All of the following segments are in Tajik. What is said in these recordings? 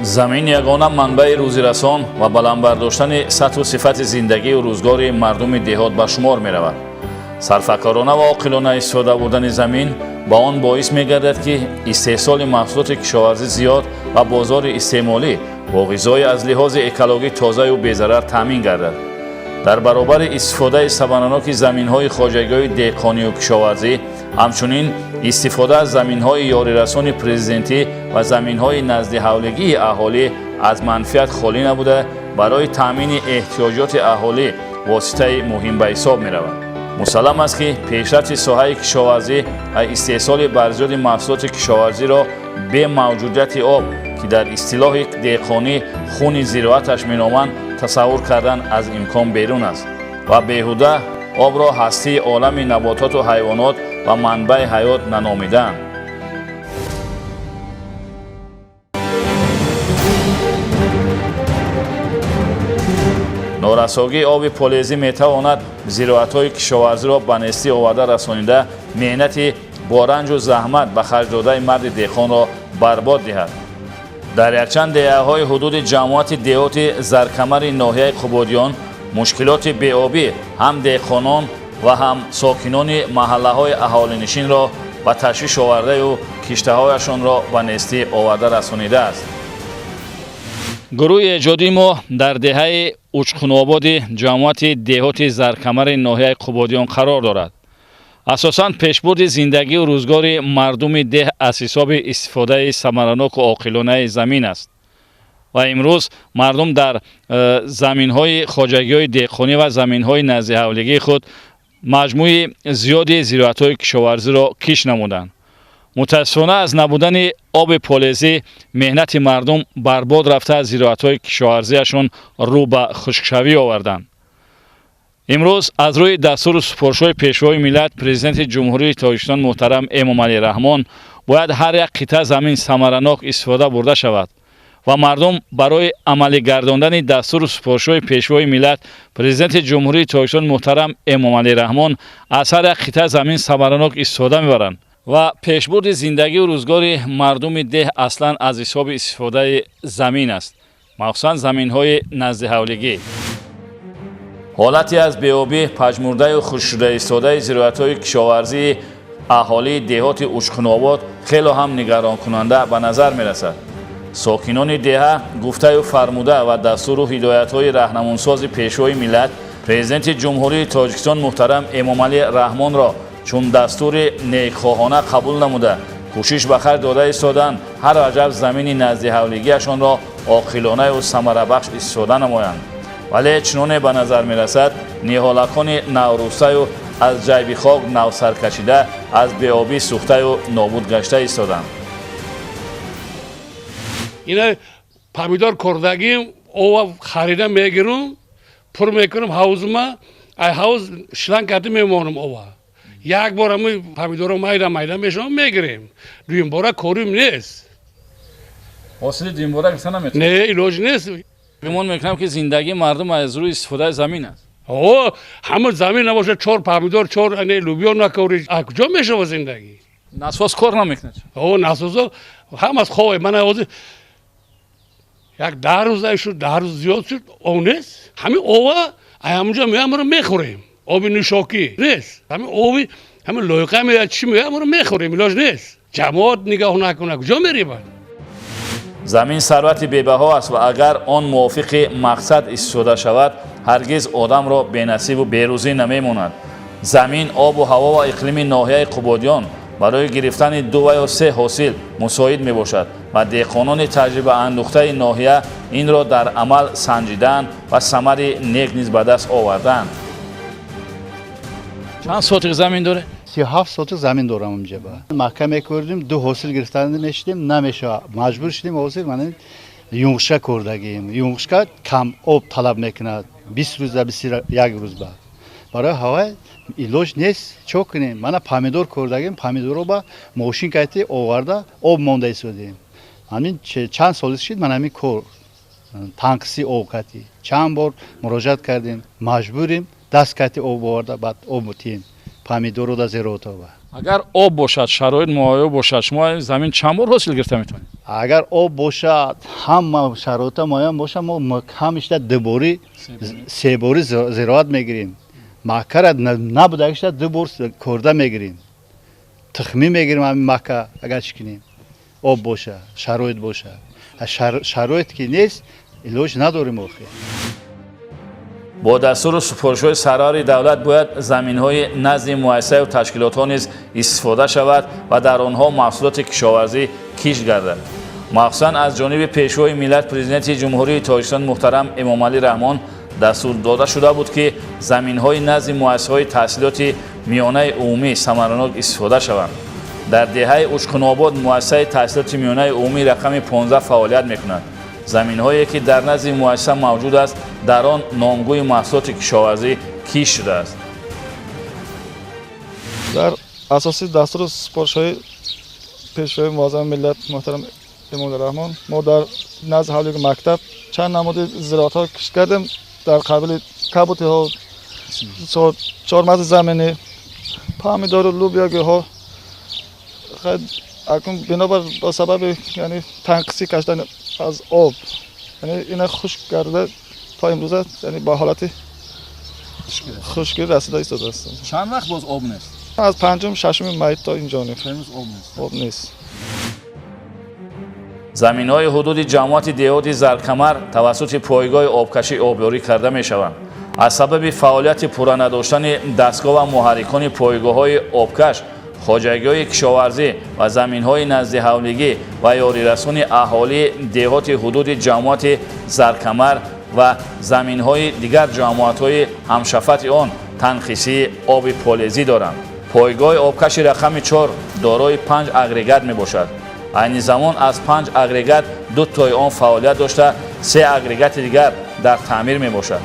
Замин ягона манбаи рӯзирасон ва баланд бардоштани сатҳу сифати зиндагию рӯзгори мардуми деҳот ба шумор меравад. Сарфакорона ва оқилона истифода бурдани замин ба он боис мегардад, ки истеҳсоли маҳсулоти кишоварзӣ зиёд ва бозори истеъмолӣ бо ғизои аз лиҳози экологӣ тозаю безарар таъмин гардад. Дар баробари истифодаи самараноки заминҳои хоҷагиҳои деҳқонию кишоварзӣ, ҳамчунин истифода аз заминҳои ёрирасони президентӣ ва заминҳои наздиҳавлигии аҳолӣ аз манфиат холӣ набуда, барои таъмини эҳтиёҷоти аҳолӣ воситаи муҳим ба ҳисоб меравад. Мусаллам аст, ки пешрафти соҳаи кишоварзӣ ва истеҳсоли барзиёди маҳсулоти кишоварзиро бе мавҷудияти об, ки дар истилоҳи деҳқонӣ хуни зироаташ меноманд, тасаввур кардан аз имкон берун аст ва беҳуда обро ҳастии олами набототу ҳайвонот ва манбаи ҳаёт наномидаанд. Норасогии оби полезӣ метавонад зироатҳои кишоварзиро ба нестӣ оварда расонида, меҳнати бо ранҷу заҳмат ба харҷ додаи марди деҳқонро барбод диҳад. Дар якчанд деҳаҳои ҳудуди ҷамоати деҳоти Заркамари ноҳияи Қубодиён мушкилоти беобӣ ҳам деҳқонон ва ҳам сокинони маҳаллаҳои аҳолинишинро ба ташвиш овардаю киштаҳояшонро ба нестӣ оварда расонидааст. Гурӯҳи эҷодии мо дар деҳаи Учқунободи ҷамоати деҳоти Заркамари ноҳияи Қубодиён қарор дорад. Асосан пешбурди зиндагию рӯзгори мардуми деҳ аз ҳисоби истифодаи самараноку оқилонаи замин аст ва имрӯз мардум дар заминҳои хоҷагиҳои деҳқонӣ ва заминҳои наздиҳавлигии худ маҷмӯи зиёди зироатҳои кишоварзиро кишт намуданд. Мутаассифона, аз набудани оби полезӣ меҳнати мардум барбод рафта, зироатҳои кишоварзиашон рӯ ба хушкшавӣ оварданд. Имрӯз аз рӯи дастуру супоришҳои Пешвои миллат, Президенти Ҷумҳурии Тоҷикистон муҳтарам Эмомалӣ Раҳмон, бояд ҳар як қитъа замин самаранок истифода бурда шавад ва мардум барои амалӣ гардондани дастуру супоришҳои Пешвои миллат, Президенти Ҷумҳурии Тоҷикистон муҳтарам Эмомалӣ Раҳмон аз ҳар як қитъа замин самаранок истифода мебаранд ва пешбурди зиндагию рӯзгори мардуми деҳ аслан аз ҳисоби истифодаи замин аст, махсусан заминҳои наздиҳавлигӣ. Ҳолати аз беобӣ пажмурдаю хушкшуда истодаи зироатҳои кишоварзии аҳолии деҳоти Учқунобод хело ҳам нигаронкунанда ба назар мерасад. Сокинони деҳа гуфтаю фармуда ва дастуру ҳидоятҳои раҳнамунсози Пешвои миллат, Президенти Ҷумҳурии Тоҷикистон муҳтарам Эмомалӣ Раҳмонро чун дастури некхоҳона қабул намуда, кӯшиш ба харҷ дода истоданд ҳар ваҷаб замини наздиҳавлигиашонро оқилонаю самарабахш истифода намоянд. Вале чуноне ба назар мерасад, ниҳолакони наврӯстаю аз ҷайби хок навсаркашида аз беобӣ сӯхтаю нобуд гашта истоданд. Ина помидор кордагим, ова харида мегирум, пур мекунам ҳавзума, ай ҳавз шланг карда мемонам ова. Як бор ами помидоро майда майда мешавам, мегирем. Дуюм бора корим нест. Ҳосили дуюмбора гирифта наметавонад? Не, илоҷ нест. Гумон мекунам, ки зиндагии мардум аз рӯи истифодаи замин аст. О, ҳама замин набошад, чор помидор, чор лӯбиё накорӣ, а куҷо мешава зиндагӣ? Насос кор намекунад? О, насосо ҳамас хове. Мана ҳозир як 10 рӯз шуд, 10 рӯз зиёд шуд, об нест. Ҳамин ова ай ҳамунҷо меояд, моро мехӯрем. Оби нӯшокӣ нест. Ҳамин оби ҳамин лоиқа меояд, чӣ меояд, моро мехӯрем, илоҷ нест. Ҷамоат нигоҳ накунад, куҷо мерибад? Замин сарвати бебаҳо аст ва агар он мувофиқи мақсад истифода шавад, ҳаргиз одамро бенасибу берӯзӣ намемонад. Замин, обу ҳаво ва иқлими ноҳияи Қубодиён барои гирифтани ду ва ё се ҳосил мусоид мебошад ва деҳқонони таҷрибаандӯхтаи ноҳия инро дар амал санҷидаанд ва самари нек низ ба даст овардаанд. Чанд сотиқ замин доред? 37 сотиқ замин дорам. Унҷа ба маҳка мекордим, ду ҳосил гирифта мешидем, намешава, маҷбур шудем. Ҳозир мана юнғишка кордагием. Юнғишка кам об талаб мекунад, 20 рӯза, 21 рӯз ба барои ҳавай илоҷ нест, чо кунем? Мана помидор кордагим, помидоро ба мошин кайти оварда об монда истодем. Ҳамин чанд сол шид, ман ҳамин кор танқиси об кати чанд бор муроҷиат кардем, маҷбурем даст кати об оварда, баъд об тием помидору да зиротова. Агар об бошад, шароит муҳайё бошад, шумо замин чанд бор ҳосил гирифта метавонед? Агар об бошад, ҳама шароита муайян бошад, мо ҳамишта дубори, себорӣ зироат мегирем. Маккара набудагишта ду бор корда мегирем, тухмӣ мегирем ҳамин макка. Агар чӣ кунем, об боша, шароит боша. Шароит ки нест, илоҷ надорем охир. Бо дастуру супоришҳои сарвари давлат бояд заминҳои назди муассисаю ташкилотҳо низ истифода шавад ва дар онҳо маҳсулоти кишоварзӣ кишт гардад. Махсусан аз ҷониби Пешвои миллат, Президенти Ҷумҳурии Тоҷикистон муҳтарам Эмомалӣ Раҳмон дастур дода шуда буд, ки заминҳои назди муассисаҳои таҳсилоти миёнаи умумӣ самаранок истифода шаванд. Дар деҳаи Учқунобод муассисаи таҳсилоти миёнаи умумӣ рақами 15 фаъолият мекунад. Заминҳое ки дар назди муассиса мавҷуд аст, дар он номгӯи маҳсулоти кишоварзӣ кишт шудааст. Дар асоси дастуру супоришҳои Пешвои муаззами миллат муҳтарам Эмомалӣ Раҳмон мо дар назди ҳавлии мактаб чанд намуди зироатҳо кишт кардем, дар қабили кабутиҳо, чормағзи заминӣ, помидору лӯбиёгиҳо. Акнун бинобар ба сабаби, яъне, танқисӣ кашидан аз об, яъне, ина хушк карда, то имрӯза, яъне, ба ҳолати хушкӣ расида истодааст. Чанд вақт боз об нест? Аз панҷум, шашуми май то инҷониб об нест. Об нест. Заминҳои ҳудуди ҷамоати деҳоти Заркамар тавассути пойгоҳи обкашӣ обёрӣ карда мешаванд. Аз сабаби фаъолияти пурра надоштани дастгоҳ ва муҳаррикони пойгоҳҳои обкаш, хоҷагиҳои кишоварзӣ ва заминҳои наздиҳавлигӣ ва ёрирасони аҳолии деҳоти ҳудуди ҷамоати Заркамар ва заминҳои дигар ҷамоатҳои ҳамшафати он танқисии оби полезӣ доранд. Пойгоҳи обкаши рақами 4 дорои панҷ агрегат мебошад. Айни замон аз панҷ агрегат ду тои он фаъолият дошта, се агрегати дигар дар таъмир мебошад.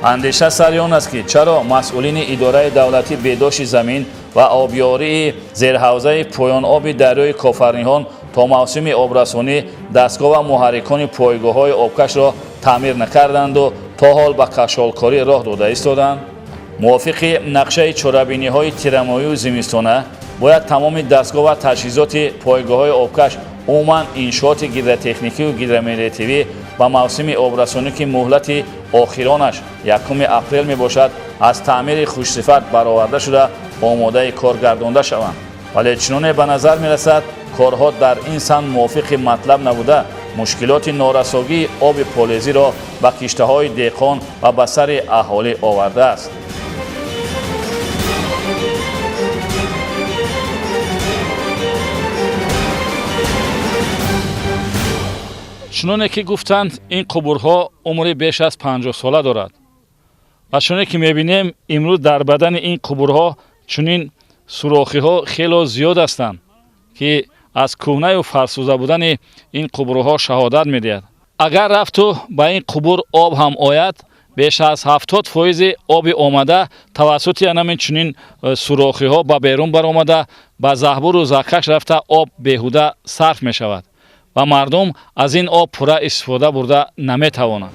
Андеша сари он аст, ки чаро масъулини идораи давлатӣ беҳдошти замин ва обёрии зерҳавзаи поёноби дарёи Кофарниҳон то мавсими обрасонӣ дастгоҳ ва муҳаррикони пойгоҳҳои обкашро таъмир накарданду то ҳол ба кашолкорӣ роҳ дода истоданд. Мувофиқи нақшаи чорабиниҳои тирамоҳию зимистона бояд тамоми дастгоҳ ва таҷҳизоти пойгоҳҳои обкаш, умуман иншооти гидротехникию гидромелиоративӣ ба мавсими обрасонӣ, ки муҳлати охиронаш 1 апрел мебошад, аз таъмири хушсифат бароварда шуда, омодаи кор гардонда шаванд. Вале чуноне ба назар мерасад, корҳо дар ин самт мувофиқи матлаб набуда, мушкилоти норасогии оби полезиро ба киштаҳои деҳқон ва ба сари аҳолӣ овардааст. Чуноне ки гуфтанд, ин қубурҳо умри беш аз 50 сола дорад ва чуноне ки мебинем, имрӯз дар бадани ин қубурҳо чунин сурохиҳо хело зиёд ҳастанд, ки аз кӯҳнаю фарсуда будани ин қубурҳо шаҳодат медиҳад. Агар рафту ба ин қубур об ҳам ояд, беш аз 70 фоизи оби омада тавассути анамин чунин сурохиҳо ба берун баромада, ба заҳбуру заҳкаш рафта, об беҳуда сарф мешавад ва мардум аз ин об пурра истифода бурда наметавонанд.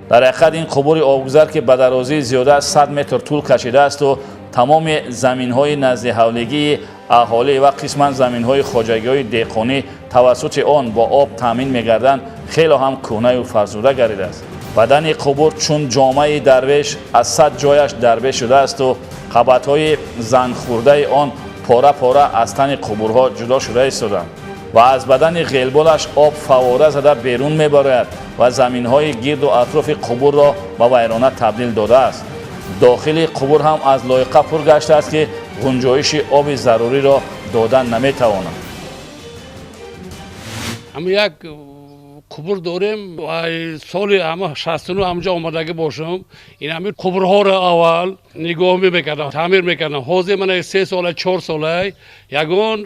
Дар ҳақиқат, ин қубури обгузар, ки ба дарозии зиёда аз 100 метр тӯл кашидаасту тамоми заминҳои наздиҳавлигии аҳолӣ ва қисман заминҳои хоҷагиҳои деҳқонӣ тавассути он бо об таъмин мегарданд, хело ҳам кӯҳнаю фарсуда гардидааст. Бадани қубур чун ҷомаи дарвеш аз 100 ҷояш дарбеш шудаасту қабатҳои зангхӯрдаи он пора пора аз тани қубурҳо ҷудо шуда истоданд ва аз бадани ғелболаш об фаввора зада берун мебарояд ва заминҳои гирду атрофи қубурро ба вайрона табдил додааст. Дохили қубур ҳам аз лоиқа пур гаштааст, ки гунҷоиши оби заруриро дода наметавонад. Ҳама як қубур дорем. Соли ҳама 69 ҳамҷа омадагӣ бошам, ин ҳамин қубурҳоро аввал нигоҳ мекардам, таъмир мекардам. Ҳозир мана 3 сола, 4 сола ягон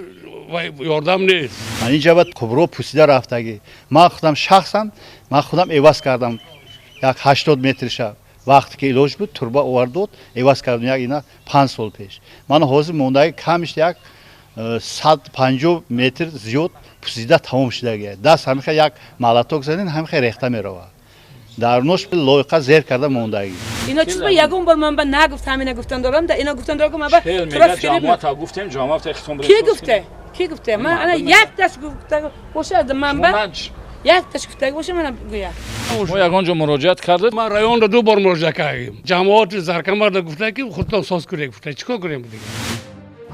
ёрдам нест. Инҷа бад қубурҳо пусида рафтагӣ. Ман худам шахсан, ман худам эваз кардам як 80 метрша. Вақте ки илоҷ буд, турба овардод, эваз кардам як ина 5 сол пеш. Ман ҳозир мондаги камиш як 150 метр зиёд пусида тамом шудаги. Даст ҳамихе як молоток задин, ҳамихе рехта меравад. Дарунош лойқа зер карда мондагӣ. Ино чиз ба ягон бор ман ба нагуфт, ҳамина гуфтан дорам, да ино гуфтан дорам, ман ба ҷамоат гуфтем, ҷамоат хитон. Ки гуфте? Ки гуфте? Ман ана як таш гуфта боша, ман ба як таш гуфта боша, ман гӯя. Мо ягон ҷо муроҷиат кардед? Ман районро 2 бор муроҷиат кардем. Ҷамоати Заркамарда гуфта ки худтон соз кунед, гуфта чикор кунем дига.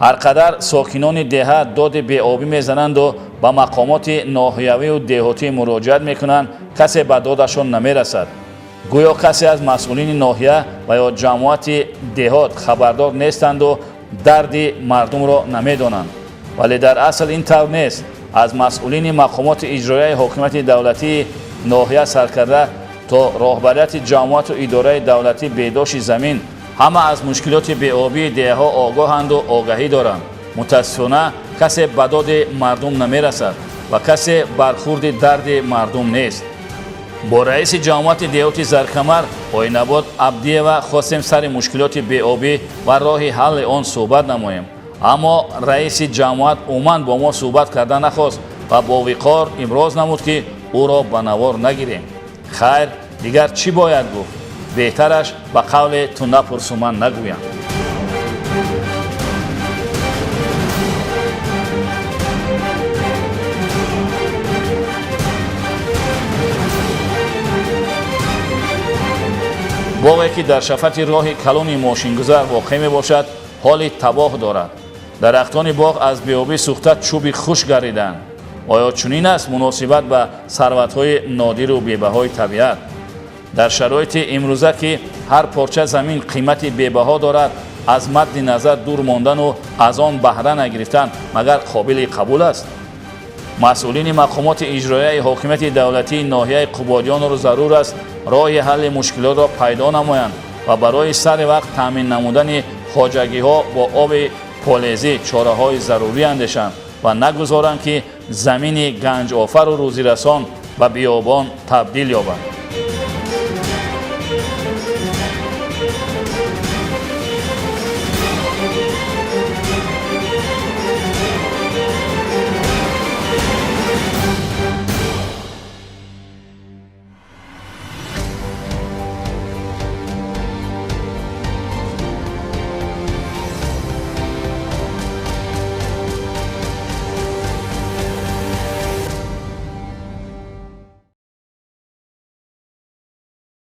Ҳар қадар сокинони деҳа доди беобӣ мезананду ба мақомоти ноҳиявию деҳотӣ муроҷиат мекунанд, касе ба додашон намерасад. Гӯё касе аз масъулини ноҳия ва ё ҷамоати деҳот хабардор нестанду дарди мардумро намедонанд. Вале дар асл ин тавр нест. Аз масъулини мақомоти иҷроияи ҳокимияти давлатии ноҳия саркарда то роҳбарияти ҷамоату идораи давлатӣ беҳдошти замин ҳама аз мушкилоти беобии деҳаҳо огоҳанду огаҳӣ доранд. Мутаассифона касе ба доди мардум намерасад ва касе бархурди дарди мардум нест. Бо раиси ҷамоати деҳоти Заркамар Оинабод Абдиева хостем сари мушкилоти беобӣ ва роҳи ҳалли он суҳбат намоем. Аммо раиси ҷамоат умуман бо мо суҳбат карда нахост ва бо виқор имроз намуд, ки ӯро ба навор нагирем. Хайр, дигар чӣ бояд гуфт? Беҳтараш ба қавле ту напурсу ман нагӯям. Боғе ки дар шафати роҳи калони мошингузар воқеъ мебошад, ҳоли табоҳ дорад. Дарахтони боғ аз беобӣ сӯхта чӯби хушк гардиданд. Оё чунин аст муносибат ба сарватҳои нодиру бебаҳои табиат? Дар шароити имрӯза ки ҳар порча замин қимати бебаҳо дорад, аз мадди назар дур мондану аз он баҳра нагирифтан магар қобили қабул аст? Масъулини мақомоти иҷроияи ҳокимияти давлатии ноҳияи Қубодиёнро зарур аст роҳи ҳалли мушкилотро пайдо намоянд ва барои сари вақт таъмин намудани хоҷагиҳо бо оби полезӣ чораҳои зарурӣ андешанд ва нагузоранд, ки замини ганҷофару рӯзирасон ба биёбон табдил ёбад.